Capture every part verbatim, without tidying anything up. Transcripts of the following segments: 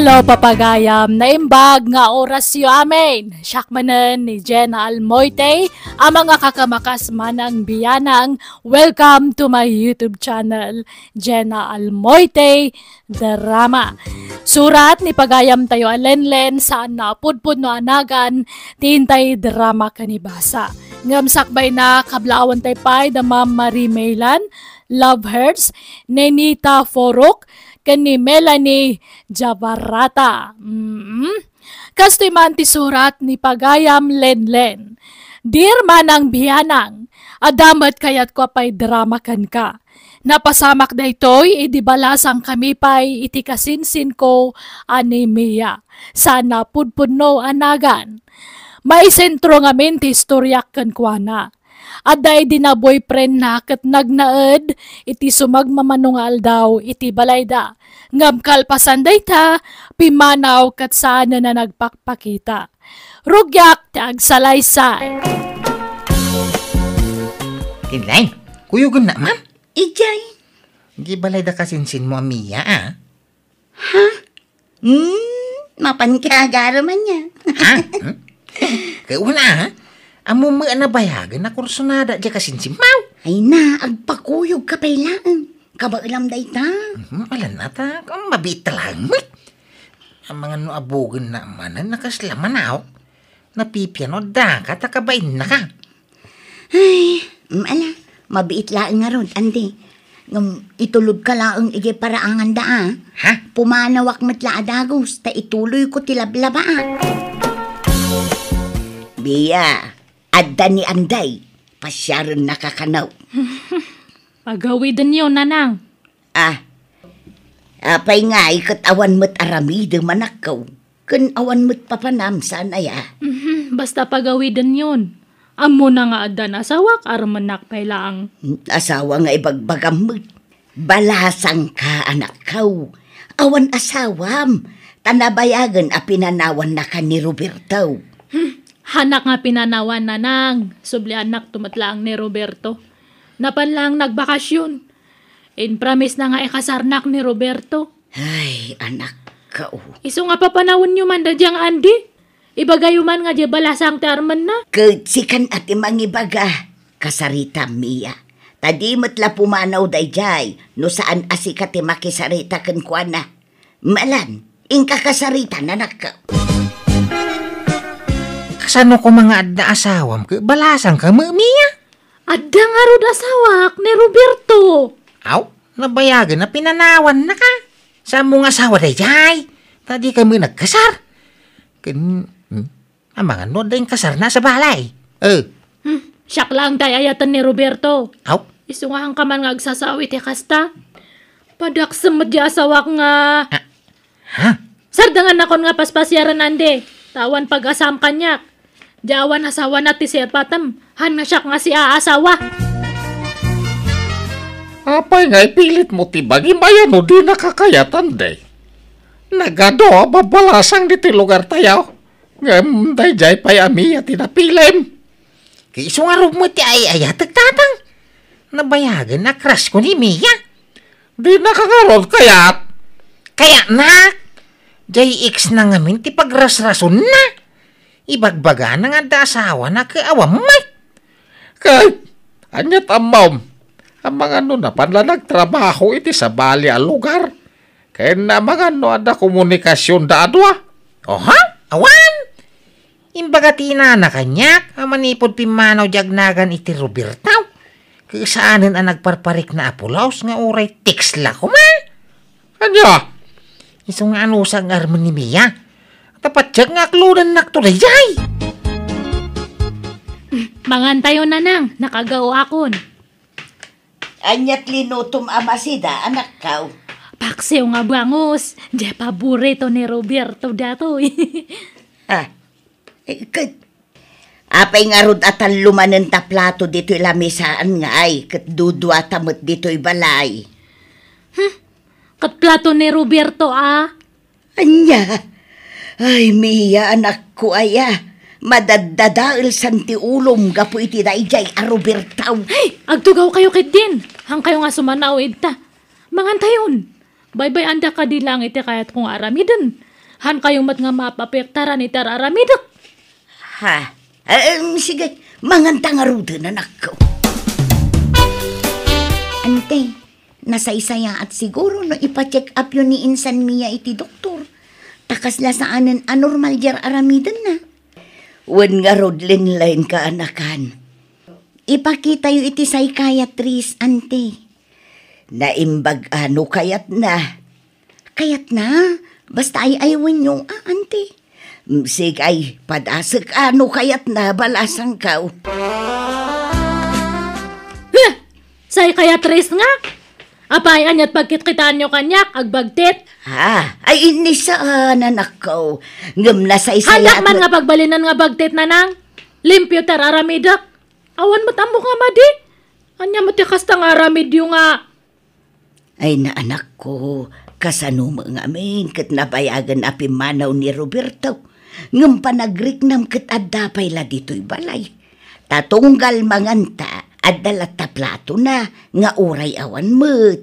Hello, papagayam. Naimbag nga orasyo amin. Siak manen ni Jenna Almoite, a mangakakamakas manang bianang. Welcome to my YouTube channel, Jenna Almoite Drama. Surat ni pagayamtayo a Lenlen, saan nga pudpudno a nagan ti intay drama ken ibasa. Ngem sakbayna, kablaawan tay pay da Ma'am Marie Maylan, Love Hurts, Nenita Forok, ken ni Melanie Jabarata. Mm. Kastoy man ti surat ni pagayam Lenlen. Dear manang bianang, adda met kayatko a pay drama kenka. Napasamak daytoy idi balasangkami pay iti kasinsinko a ni Mia. Saan nga pudpudno a nagan. Maisentro ngamin ti istoriak kenkuana. Adda idi na-boyfriendna ket nagnaed iti sumagmamano nga aldaw iti balayda. Ngem kalpasan dayta, pimmanaw ket saanen a nagpakpakita. Rugiak ti agsalaysay. Kinlay, kuyogennak, ma'am? Idiay. Di balayda kasinsinmo a Mia, a? Ha? Hmm, mapan ka agarem ania. Ha? Hmm? Kaya wala, ha? Ammom met a nabayagen a kursunada diay kasinsinmo. Ay na, agpakuyogka pay laeng. Kabaelam dayta. Hmm, alanna ta, mabiit ta laeng met. Amangan no abugennak manen a kasla manaw. Napipiano daka ta kabaennaka. Ay, mm, ala, mabiit laeng ngarud, Andy. Ngem itulodka laeng idiay paraanganda, a. Ha? Pumanawak met la a dagus, ta ituloyko ti lablabaak. Bia, adda ni Anday, pasiarennaka kano. Pagawidenyo, Nanang. A, apay ngay ket awan met aramidem, anakko? Ken awan met papanam, saan aya? Mhm, basta pagawidenyon. Ammona nga addan asawak, armennak pay laeng. Asawa nga ibagbagam met. Balasangka, anakko. Awan asawam, ta nabayagen a pinanawannaka ni Roberto. Hmm, hanak nga pinanawan, Nanang. Subliannakto met laeng ni Roberto. Napan laeng nagbakasyon. Impromisena nga ikasarnak ni Roberto. Ay, anakko. Isu nga papanawenyo man daydiay nga Andy. Ibagayo man nga diay balasang ti armenna. Ket sikan a ti mangibaga, kasaritam, Mia. Ta di met la pumanaw daydiay, no saan a sika ti makisarita kenkuana. Malan, inka kasaritan, anakko. Kasano koma nga adda asawam ket balasangka met, Mia? Adda ngarud asawak ni Roberto. Aw, nabayagen a pinanawannaka. Saan mo nga asawa daydiay? Ta dika met nagkasar. Ken, hmm, amangan no adda inkasarna a sabali. Eh. Hmm, siak laeng ti ay-ayaten ni Roberto. Aw? Isu nga haanka man nga agsasao iti kasta. Padaksem met diay asawak nga. Ah, Ha? Sardengannakon nga paspasiaren, Andy, ta awan pag-asaam kaniak. Diay awan asawana ti sirpatem, han nga siak nga siaasawa. Apay nga ipilitmo ti bagim aya no dinaka kayat, Andy? Nagadu a babalasang ditoy lugartayo, ngem daydiay pay a Mia ti napilim. Ket isu ngarud met ti ay-ayatek, tatang. Nabayagen a crush ko ni Mia. Dinaka ngarud kayat? Kayatnak. Diay ex na ngamin ti pagrasrasonna. Ibagbagana nga adda asawana ket awan met. Ket, ania ti ammom? Amangan no napan la nagtrabaho iti sabali a lugar. Ken amangan no adda komunikasionda a dua. Oha? Awan! Imbaga ti inana kaniak a manipud pimmanaw diay agnagan iti Roberto, ket saanen a nagparparikna a pulos nga uray text la koma. Ania? Isu nga anusag nga armen ni Mia. Ta patiek nga aklodennakto daydiay. Mangantayo, Nanang, nakagaoakon. Ania ti linutom a masida, anakko? Paksiw nga bangus, diay paborito ni Roberto datoy. Ah, eh, ket, apay ngarud a tallo manen ta plato ditoy lamisaan nga ay, ket dudua ta met ditoy balay. Hmm, ket plato ni Roberto, a? Ania? Ay, Mia, anakko aya. Madaddadaelsan ti ulom gapu iti daydiay a Roberto. Ay, agtugawkayo ketdin. Haankayo nga sumanaw ita. Mangantayon. Baybay-anda kadi laeng iti kayatko nga aramiden. Hankayo met nga maapektaran iti ar-aramidek. Ha? Em, sige, manganta ngaruden, anakko. Ante, nasaysayaat siguro no ipa-check up yo ni Insan Mia iti doktor. Ta kasla saanen a normal diay ar-aramidenna. Wen ngarud, linlain kaanakan. Ipakitayo iti psychiatrist, ante. Naimbag a no kayatna. Kayatna? Basta ay-aywenyo, a, ante. Mm, sige, padasek a no kayatna, balasangko. Huh! Psychiatrist nga? Apay, ania't pagkitkitaanyo kaniak, agbagtit? Ha? Ay, innisaan, anakko. Ngem nasaysayaat Handak man met nga pagbalinen nga bagtit, nanang. Limpio ti ar-aramidek. Awan met ammok nga madi. Ania met ti kasta nga aramidyo nga Ay, naanakko, kasano met ngamin ket nabayagen a pimmanaw ni Roberto? Ngem panagriknam ket adda pay la ditoy balay. Ta tunggal manganta, adda latta platona nga uray awan met.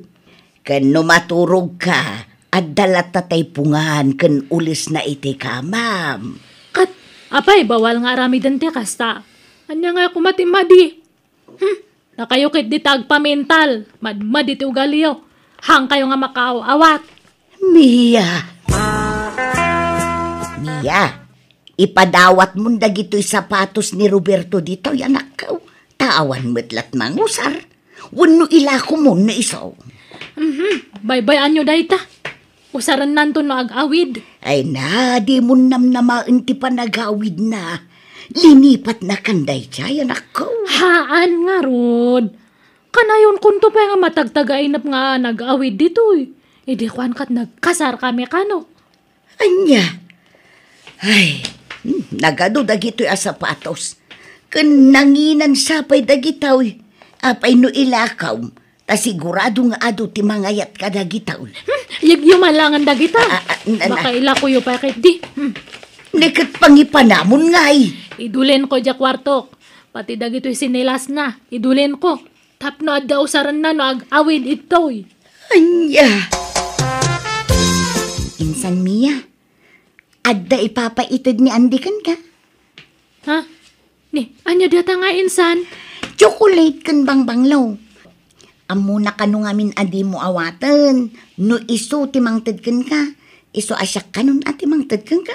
Ken no maturogka, adda latta taypongan ken ulesna iti kamam. Ket, apay, bawal nga aramiden ti kasta? Ania nga koma ti madi? Hmm, dakayo ketdi ti agpamental, madmadi ti ugaliyo. Hankayo nga makaaw-awat. Mia! Mia, ipadawatmon dagitoy sapatos ni Roberto ditoy, anakko. Ta awan met la't mangusar. Wenno ilakomon no isu. Mhm, baybay-anyo dayta. Usarennanto no ag-awid. Ay na, dimon namnamaen ti panagawidna. Linipatnakan daydiay, anakko. Haan ngarud. Kanayonkonto pay nga matagtagainep nga nag-awid ditoy. Idi kuan ket nagkasarkami kano. Ania? Ay, hmm, nagadu dagitoy a sapatos. Ken nanginan sa pay dagitoy. Apay no ilakom, ta sigurado nga adu ti mangayat kadagitoy. Hmm, yegyo malangan dagita. Ah, ah, na, na. Baka ilakoyo pay ketdi. Hmm. Ni ket pangipanamon ngay. Idulenko diay kuartok. Pati dagitoy sinelasna, idulenko. Tapno adda usarenna no ag-awid itoy. Ania? Insan Mia, adda ipapaited ni Andy kenka? Ha? Ni, ania data nga insan? Chocolate ken bangbanglo. Ammona kano ngamin a dimo awaten no isu ti mangted kenka. Isu a siak kanon a ti mangted kenka?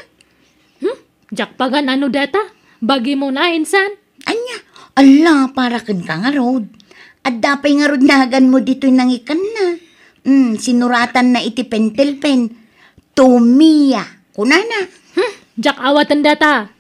Hmm? Diak pagan-ano data? Bagimon a insan? Ania? Alla, para kenka ngarud. Adda pay ngarud naganmo ditoy nangikanna. Hmm, sinuratanna iti pentel pen. To Mia, kunana. Hmm, diak awaten data.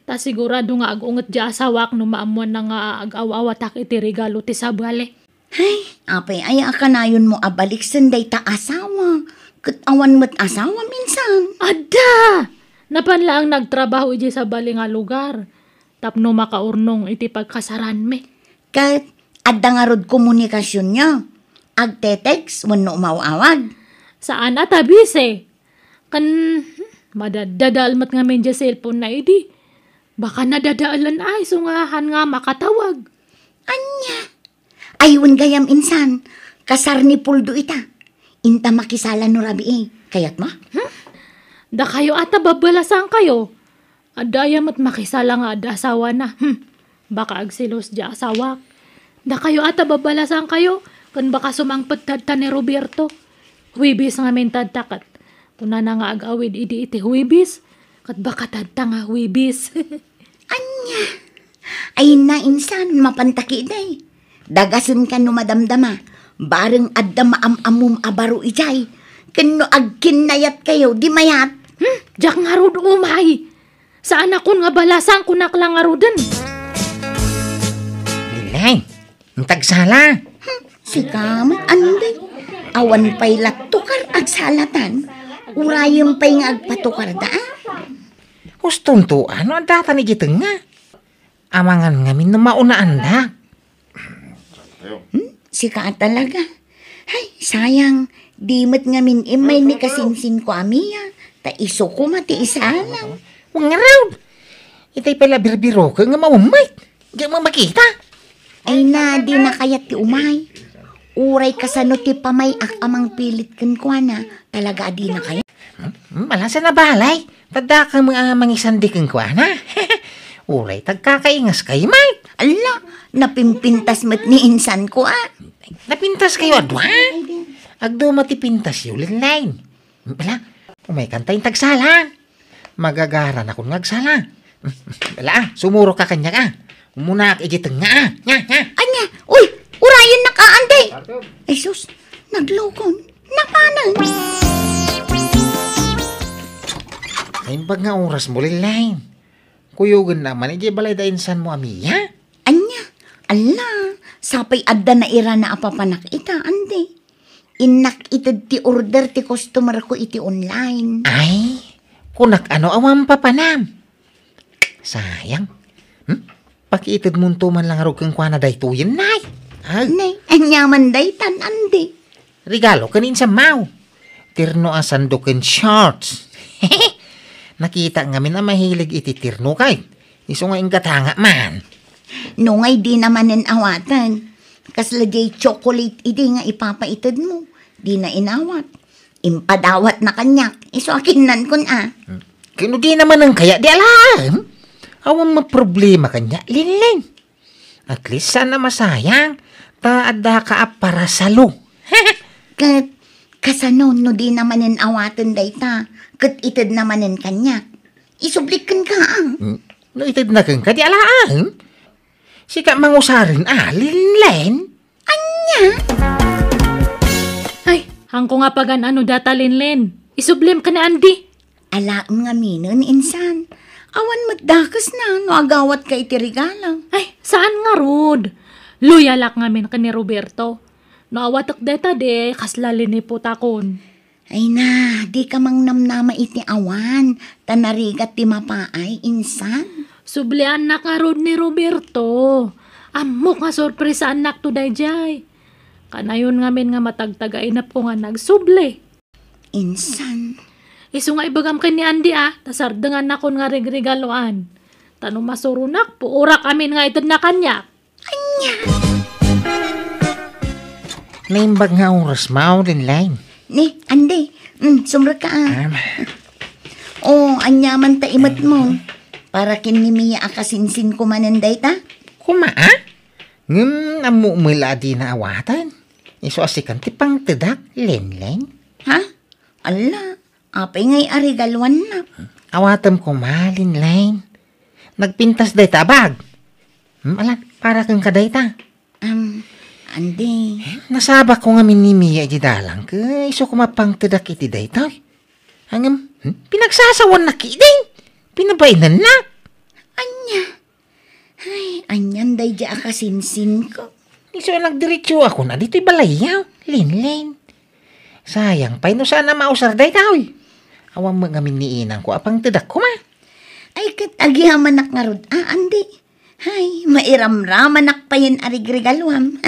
Ta sigurado nga ag-unget diay asawak no maammoanna nga ag-aw-awatak iti regalo ti sabali. Ay, apay aya a kanayonmo a baliksen dayta asawa? Ket awan met asawa, insan. Adda! Napan laeng nagtrabaho idiay sabali nga lugar tapno makaurnong iti pagkasaranmi. Ket adda ngarud komunikasionyo? Agte-text wenno umaw-awag? Saan a ta busy. Ken, hmm, madadadael met ngamin diay cellphone na idi. Baka nadadaelen a isu nga han nga makatawag. Ania? Ay, wen gayam insan, kasar ni Puldo ita. Inta makisala no rabii. Kayatmo? Hmm? Dakayo ata babbalasangkayo. Adda aya met makisala nga adda asawana. Hmm. Baka agselos diay asawak. Dakayo ata babbalasangkayo, ken baka sumangpet tadta ni Roberto. Huwebes ngamin tadta ket kunana nga ag-awid idi iti Huwebes, ket baka tadta nga Huwebes. Ania? Ay na, insan, mapanta ketdi. Dagasenka no madamdama. Bareng adda maam-ammom a baro idiay. Ken no agkinnayatkayo, di mayat. Hmm, diak ngarud umay. Saanakon nga balasang, kunak la ngaruden. Lileng, intag sala. Hmm, sika met, Andy. Awan pay la tukar agsalatan. Urayem pay nga agpatukarda, a? Hustonto, ano, adda ta ni Gitenga? Amangan ngamin no maunaandak. Hmm? Sika a talaga. Ay, sayang. Di met ngamin immay ni kasinsinko a Mia. Ta isu koma ti isalang. Wen ngarud. Itay pay la birbiroken nga mawemmay. Diak makita. Ay na, dina kayat ti umay. Uray kasano ti pamay-ak a mangpilit kenkuana. Talaga a dina kayat. Hmm, malasa na balay. Tadda ka mga mangisandi kenkuana. Uray tagkakaingas kayo, Mike. Ala, napimpintas met ni insan ko, ah. Napintas kayo, adwa? Agduma ti pintas yo, Linlin. Ala, umay kanta yung tagsala. Magagaran akon nga agsala. Ala, ah, sumuro ka kanya ka. Umunaak iti tengnga, ah. Nya, nya. Anya? Uy, urayen nak, ah, andi. Ay, sus, naglukon. Napanan. Naimbag nga oras mo, Linlin. Kuyogen naman, iti balay da insan mo, Amiya? Anya? Ala, sapay adda na irana a papanak ita, andi. Innak ited ti order ti customer ko iti online. Ay, kunak ano awan papanam. Sayang. Hmm? Pakiited mo to man lang arog kenkuana daytoyen, nay. Ay. Nay, anya man daytan, andi. Regalo ken insan mo. Terno a sando ken shorts. Nakita ngamin a mahilig iti terno kay. Isu nga inggatanga man. No ngay di na manen awaten. Kasla jay chocolate idi nga ipapaited mo. Di na inawat. Impadawat na kaniak. Isu a kinnan kun a. Kano di naman ang kaya di alam? Awan maproblema kanya, Linlin. At least sana masayang. Ta adda ka a parasalo. Ket kasano no di na manen awaten dayta, ket ited na manen kaniak. Isublik kenka, ah. Hmm? No ited na kenka, di alaen? Sika mangusaren, ah, Linlin? Anya? Ay, hangko nga pagan-ano data, Linlin. Isublim ka na, andi. Alaem ngaminen, insan. Awan met dakesna no agawat ka iti regalo. Ay, saan ngarud? Loyalak ngamin ken ni Roberto. No awatek deta di, kasla liniputakon. Ay na, di ka mangnamnama iti awan, ta narigat ti mapaay, insan. Subliannak ngarud ni Roberto. Ammok nga sorpresaannak to dayjay. Kanayon ngamin nga matagtagainepko nga nagsubli. Insan. Isu nga ibagam ken ni Andy a, ta sardengannakon nga regregaloan. Ta no masuronak, puorak amin nga itedna kaniak. Anya? Naimbag nga oras, Mao, Linlin. Ni, Andy, mm, sumrek ka, ah. Um. Oh, anya man ta imet mo. Para ken ni Mia a kasinsin ko manen dayta? Kuma, ah? Ngem ammo met la a di naawaten. Isu a sikan ti pangtedak, Linlin. Ha? Alla, apay ngay a regaluannak? Awatem koma, Linlin. Nagpintas dayta a bag. Hmm, ala, para kenka dayta. Um, Andy. Nasabak ko ngamin ni Mia iti dalan, ket isu koma pangtedak iti daytoy. Ngem, hmm, pinagsasawannak idi. Pinabainannak. Anya? Ay, anian daydi a kasinsinko. Isu a nagdiretsoakon a ditoy balayyo, Linlin. Sayang pay no saan a mausar dayta, oy. Awan met ngamin ni inangko a pangtedak koma. Ay, ket agyamanak ngarud, ah, Andy. Ay, mairamramanak payen a regregaluam.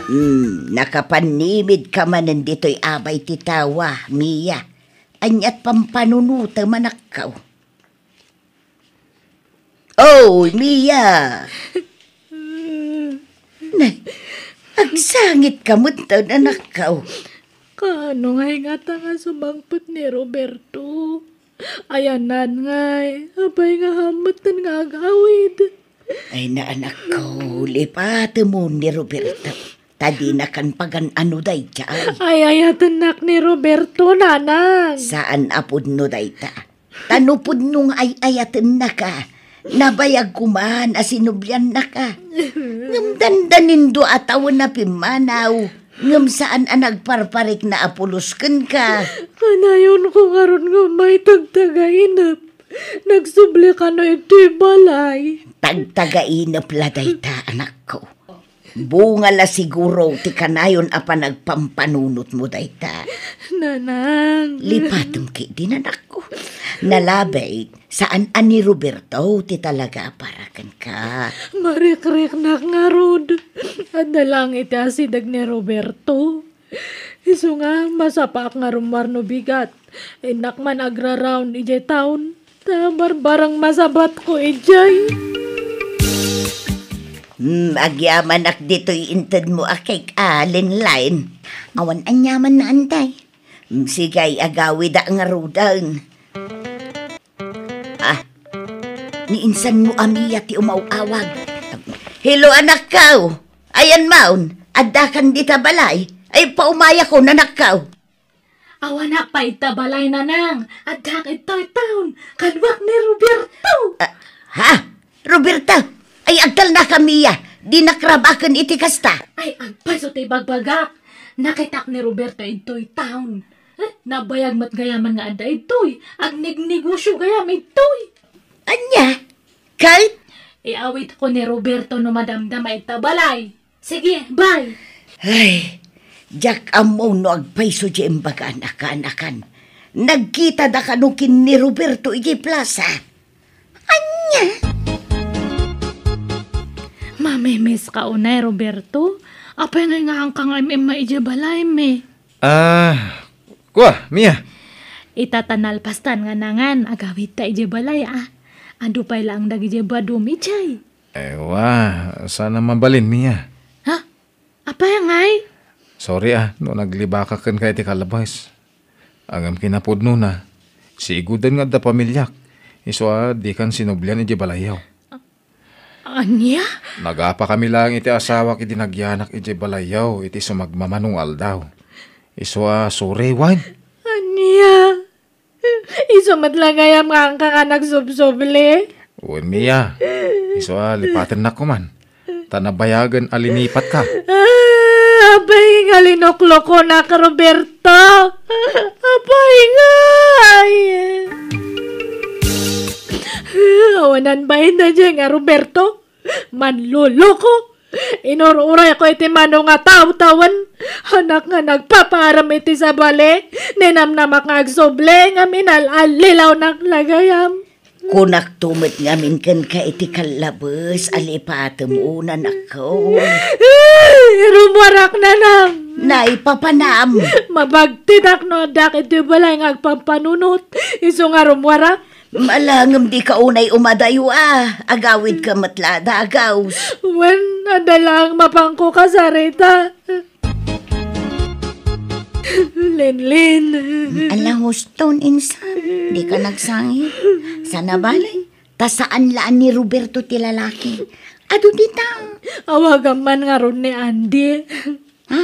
Hmm, nakapannimidka manen ditoy abay ti tawa, Mia. Aniat pampanunotem, anakko? Oh, Mia! Nay, agsangitka metten, anakko. Kaano ngay ngata nga sumangpet ni Roberto? Ayanan ngay, apay nga hammetten nga agawid? Ay na, anakko, lipatemon ni Roberto. Ta dinakan pagan-ano daydiay. Ay, ayatennak ni Roberto, nanang. Saan a pudno dayta. Ta no pudno nga ay-ayatennaka, nabayag koman a sinubliannaka. Ngem dandanin dua a tawen a pimmanaw, ngem saan a nagparparikna a pulos kenka. Kanayonko ngarud nga umay tagtagainep. Nagsubli kano iti balay. Tagtagainep la dayta, anakko. Bunga la siguro ti kanayon a panagpampanunotmo dayta. Nanang. Lipatem ketdi, anakko. Nalabit, saan a ni Roberto ti talaga a para kenka. Marikriknak ngarud. Adda laeng iti asideg ni Roberto. Isu nga, masapaak nga rummuar no bigat. Innak man agra-round idiay town. Ta barbarang masabatko idiay. Hmm, agyamanak ditoy intedmo a cake, ah, Linlin. Awan aniamanna, anday. Sige, agawida ngaruden. Ah, ni insan mo a Mia ti umaw-awag. Hello, anakko. Ayan maon, addakan dita balay. Ay, paumayakon, anakko. Awanak pay ita balay, nanang. Addak itoy town. Kaduak ni Roberto. Ah, ha? Roberto? Ay, agtalnaka, Mia. Dinak rabaken iti kasta. Ay, agpayso ti bagbagak. Nakitak ni Roberto itoy town. Eh, nabayag met gayaman nga adda itoy. Agnegnegosyo gayam itoy. Ania? Ket? Iawitko ni Roberto no madamdama ita balay. Sige, bye. Ay, diak ammo no agpayso ti imbagan a kaanakan. Nagkita da kano ken ni Roberto iti plaza. Ania? Mamimiss ka unay, Roberto? Apay nga nga ka nga imimma iti balay mi? Ah, kua, Mia. Ita ta nalpastan nga nangan, agawid ta iti balay, ah. Adu pay laeng dagiti badu mi, jay. Ewa, saan a mabalin, Mia. Ha? Apay ngay? Sorry, ah, no naglibakak kenka iti kalabas. Ngem kinapudnona, siigudan nga adda pamiliak. Isu a dikan sinublian iti balayyo. Ania? Nagapa kami laeng iti asawak idi nagyanak iti balayyo iti sumagmamano nga aldaw. Isu a sorry, wen. Ania? Isu met la gayam nga angka nga nagsubsubli? Wen, Mia. Isu a lipatennak koman. Ta nabayagen a linipatka. Ah, apay nga linuklokonak, Roberto? Apay ngay? Awanan bain daydiay nga Roberto? Manloloko! Inur-urayko iti mano nga tawtawen. Anak nga nagpapaaram iti sabali, ninamnamak nga agsubli, ngem inal-allilawnak la gayam. Kunakto met ngamin kenka iti kallabes a lipatem, anakko. Ay, rummuarak, nanang. Naipapanam. Mabagtidak no addak iti balay nga agpampanunot. Isu nga rummuarak. Malangem dika unay umadayo a. Agawidka met la a dagus. Wen, adda laeng mapanko kasarita. Linlin. Ala, huston, insan. Dika nagsangit. Saan a bale? Ta saan la a ni Roberto ti lalaki. Adu dita. Awagam man ngarud ni Andy. Ha?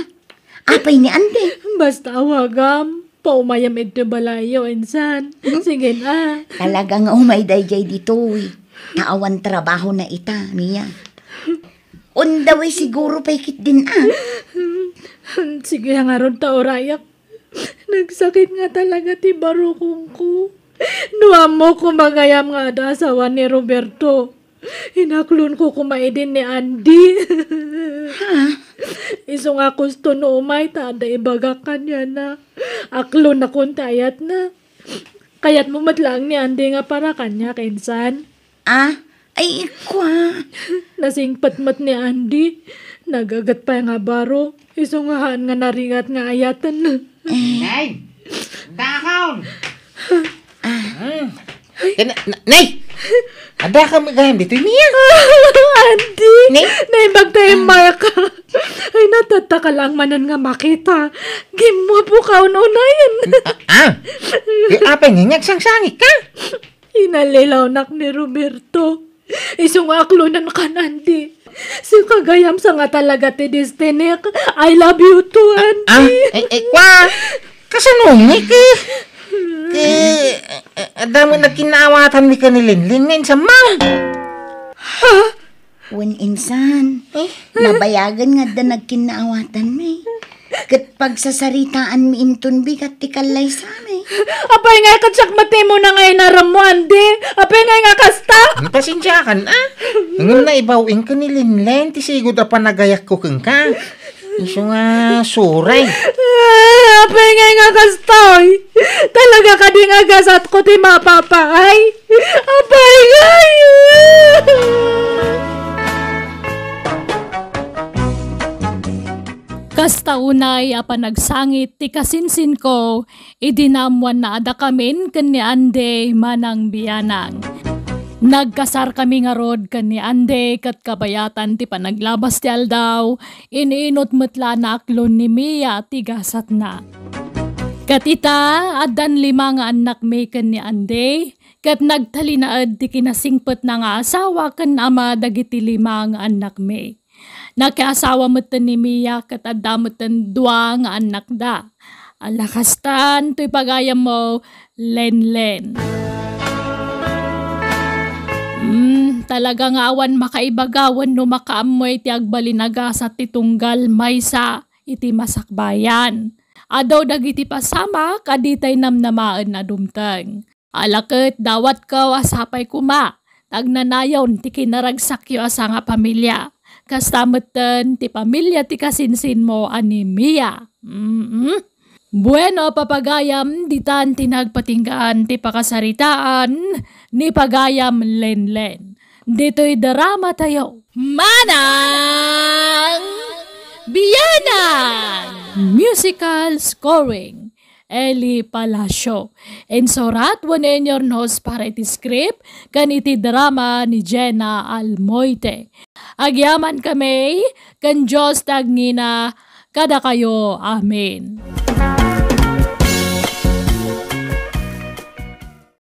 Apay ni Andy? Basta awagam. Paumayam iti balayyo, insan. Hmm? Sige na. Talaga nga umay daydiay ditoy. Ta awan trabahona ita, Mia. On the way siguro pay ketdin a. Sige ngarud ta urayak. Nagsakit nga talaga ti barukongko. No ammok koma gayam nga adda asawa ni Roberto, inaklonko koma idin ni Andy. Ha? Isu nga kusto no umay ta adda ibagak kaniana. Aklonnakon ti ayatna. Kayatmo met laeng ni Andy nga para kaniak, insan? Ah, ay, kua. Nasingpet met ni Andy. Nagaget pay nga baro. Isu nga haan nga narigat nga ayaten. Eh. Nay! Dakon! Ah. Hmm. Eh, na, na, Nay! Adda ka gayam ditoy, Mia? Andy! Nay? Naimbag tayo, Maya ka. Ay, natatta ka lang manen nga makita. Gimwapo ka ununayen. Ah, ah. Eh, apay nga, nagsangsangit ka? Inallilawnak ni Roberto. Isu nga aklonan kan Andy. Sika gayam sa nga talaga ti destinik. I love you too, Andy. Ah, eh, eh, kwa? Kasano ni ki? Ki, eh, eh, adda met nagkinaawatanmi ken ni Linlin nga insan man. Ha? Wen insan, eh? Nabayagen nga adda nagkinnaawatanmi. Ket pagsasaritaanmi inton bigat ti kallaysami. Apay nga ket siak met ti umuna nga inarammo, Andy? Apay nga nga kasta? Pasensiakan, ah. Ngem naibaw-in ken ni Linlin ti sigud a panagayakko kenka. Isu nga suray. Ah, apay nga nga kastoy? Talaga kadi nga gasatko ti mapapaay? Apay ngay! Kasta unay a panagsangit ti kasinsinko, idi naammoanna a dakamin ken ni Andy manang bianang. Nagkasarkami ngarud ken ni Andy ket kabayatan ti panaglabas ti aldaw, in-inut met la naaklon ni Mia ti gasatna. Ket ita, addan lima nga annakmi ken ni Andy, ket nagtalinaed ti kinasingpetna nga asawa ken ama dagiti lima nga annakmi. Nakiasawa metten ni Mia ket adda metten dua nga annakda. Ala kastan toy pagayammo, Lenlen. Hmm, talaga nga awan makaibaga wenno makaammo iti agbalin a gasat ti tunggal maysa iti masakbayan. Adu dagiti pasamak a ditay namnamaen a dumteng. Ala ket dawatko a sapay koma, ta agnanayon ti kinaragsakyo a sangapamilia. Kasta metten ti pamilia ti kasinsinmo a ni Mia. Mm-mm. Bueno, papagayam, ditan ti nagpatinggaan ti pakasaritaan ni pagayam Lenlen. Ditoy drama tayo. Manang Bianang! Musical scoring, Eli Palacio. Insurat wenno inyurnos para iti script ken iti drama ni Jenna Almoite. Agyaman kami ken Dios ti agngina kadakayo. Amen.